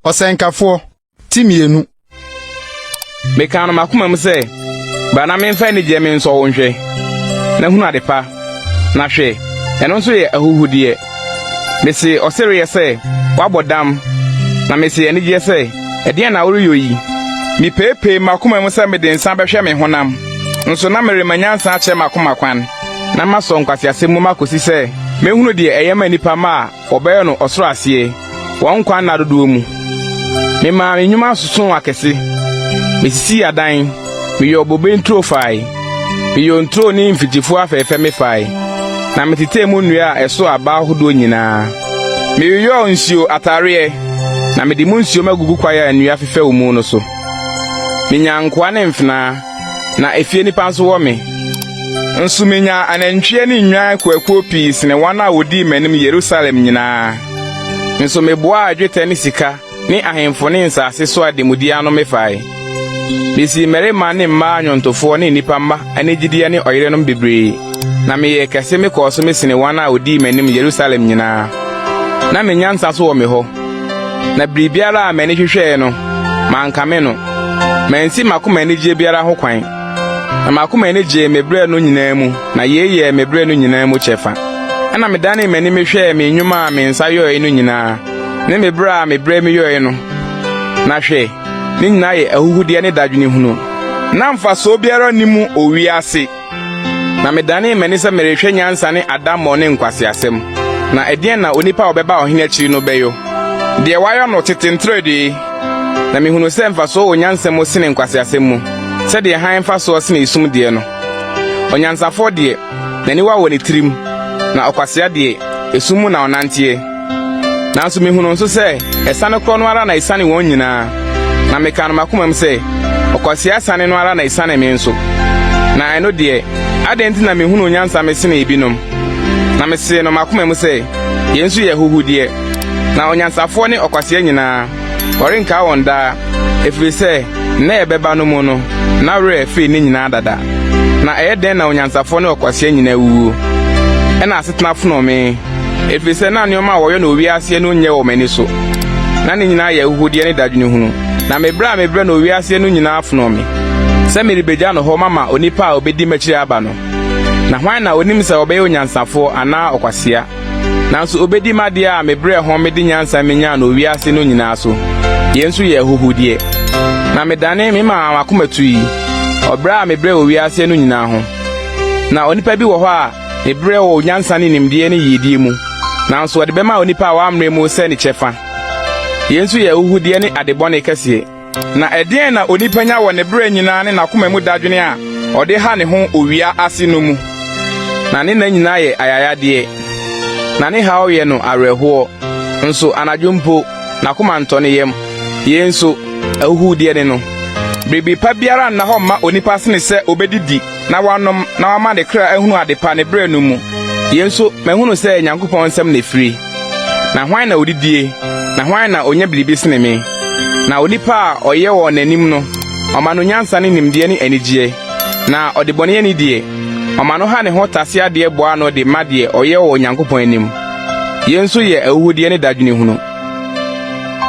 Ɔsɛnkafoɔ, ti mmienu. Mekaa no m'akoma mu sɛ, Bra na memfa anigyeɛ mensɔ wo nhwɛ, na hunu ade pa. Na hwɛ, ɛno nso yɛ ahuhudeɛ. Mese ɔsereɛ sɛ, Woabɔ dam, na mese anigyeɛ sɛ, Ɛdeɛn na woreyɔ yi? Mepeepee m'akoma mu sɛ mede nsa bɛhwɛ me honam, nso na merema nyansa akyerɛ m'akoma kwan, na masɔ nkwaseasɛm mu makosi sɛ mehunu deɛ ɛyɛ ma nnipa mma a wɔbɛyɛ no ɔsoro aseɛ, wɔn nkwa nna dodoɔ mu. Memaa me nnwuma sosoo akɛse. Misisii adan, meyɔɔ bobe nturo fae, meyɔɔ nturo ne mfikyifuo afɛɛfɛ mefae, na metetɛɛ mu nnua a ɛso aba ahodoɔ nyinaa. Meyeyɔɔ nsuo atareɛ, na mede mu nsuo magugu kwaeɛ a nnua fefɛ wɔ mu no so. Minyaa nkoa ne mfenaa, na efie nnipa nso wɔ me. Nso minyaa anantwie ne nnwan akuakuo pii sene wɔn a wodii m'anim Yerusalem nyinaa. Nso meboaa dwetɛ ne sika ne ahemfo ne nsase so ademudeɛ ano mefae. Misii mmarima ne mmaa nnwontofoɔ ne nnipa mma anigyedeɛ ne ɔyerenom bebree, na meyɛɛ kɛse mekɔɔ so mesene wɔn a wodii m'anim Yerusalem nyinaa. Na me nyansa nso wɔ me hɔ, na biribiara a m'ani hwehwɛe no, mankame no. Mansi m'akoma anigyeɛ biara ho kwan, na m'akoma ani gyee me brɛ no nyinaa mu, na yei yɛɛ me brɛ no nyinaa mu kyɛfa. Ɛnna medanee m'ani mehwɛɛ me nnwuma a me nsa yɔe no nyinaa, ne me brɛ a mebrɛ meyɔe no, na hwɛ, ne nyinaa yɛ ahuhudeɛ ne dadwene hunu. Na mfasoɔ biara nni mu owia ase. Na medanee m'ani sɛ merehwɛ nyansa ne adammɔ ne nkwaseasɛm. Na ɛdeɛn na onipa a ɔbɛba ɔhene akyiri no bɛyɔ? Deɛ wayɔ no tete nteredee. Na mehunuu sɛ mfasoɔ wɔ nyansa mu sene nkwaseasɛm mu, sɛdeɛ hann mfasoɔ sene esum deɛ no. Onyansafoɔ deɛ, n'aniwa wɔ ne tirim, na ɔkwasea deɛ, esum mu na ɔnanteɛ. Nanso mihunuu nso sɛ asiane korɔ no ara na esiane wɔn nyinaa, na mekaa no m'akomam sɛ, Ɔkwasea asiane no ara na esiane me nso. Na ɛno deɛ, adɛn nti na mihunuu nyansa mesene ebinom? Na mesee no m'akoma mu sɛ, Yei nso yɛ ahuhudeɛ. Na onyansafoɔ ne ɔkwasea nyinaa, wɔrenkaa wɔn daa, ɛfiri sɛ nna a ɛbɛba no mu no, na werɛ afiri ne nyinaa dada. Na ɛyɛ dɛn na onyansafoɔ ne ɔkwasea nyinaa wuwuo? Ɛnna asetena fonoo me, ɛfiri sɛ na nneɛma a wɔyɛ no owia aseɛ no nyɛ wɔ m'ani so. Na ne nyinaa yɛ ahuhudeɛ ne dadwene hunu. Na me brɛ a mebrɛ no owia aseɛ no nyinaa fonoo me, sɛ merebɛgya no hɔ mama onipa a ɔbɛdi m'akyiri aba no. Na hwan na onim sɛ ɔbɛyɛ onyansafoɔ anaa ɔkwasea? Nanso obedi m'adeɛ a mebrɛɛ ho mede nyansa minyaa no owia ase no nyinaa so. Yei nso yɛ ahuhudeɛ. Na medane memaa m'akoma tui, ɔbrɛ a mebrɛɛ wɔ wiase no nyinaa ho. Na onipa bi wɔ hɔ a ne brɛ wɔ nyansa ne nimdeɛ ne yiedie mu, nanso ɔde bɛma onipa a wammrɛ mu sɛ ne kyɛfa. Yei nso yɛ ahuhudeɛ ne ade bɔne kɛseɛ. Na ɛdeɛn na onipa nya wɔ ne berɛ nyinaa ne n'akoma mu dadwene a ɔde ha ne ho owia ase no mu? Na ne nna nyinaa yɛ ayayadeɛ, na ne haw yɛ no awerɛhoɔ, nso anadwo mpo, n'akoma ntɔ ne yam. Yei nso, ahuhudeɛ ne no. Biribi pa biara nna hɔ mma onipa sene sɛ obedidi na wanom na wama ne kra ahunu adepa ne berɛ no mu. Yei nso, mahunu sɛ Nyankopɔn nsam na ɛfire. Na hwan na odidie, na hwan na onya biribi sene me? Na onipa a ɔyɛ wɔ n'anim no, ɔma no nyansa ne nimdeɛ ne anigyeɛ. Na ɔdebɔneyɛni deɛ, ɔma no ha ne ho tase adeɛ boa ano de ma deɛ ɔyɛ wɔ Onyankopɔn anim. Yei nso yɛ ahuhudeɛ ne dadwene hunu.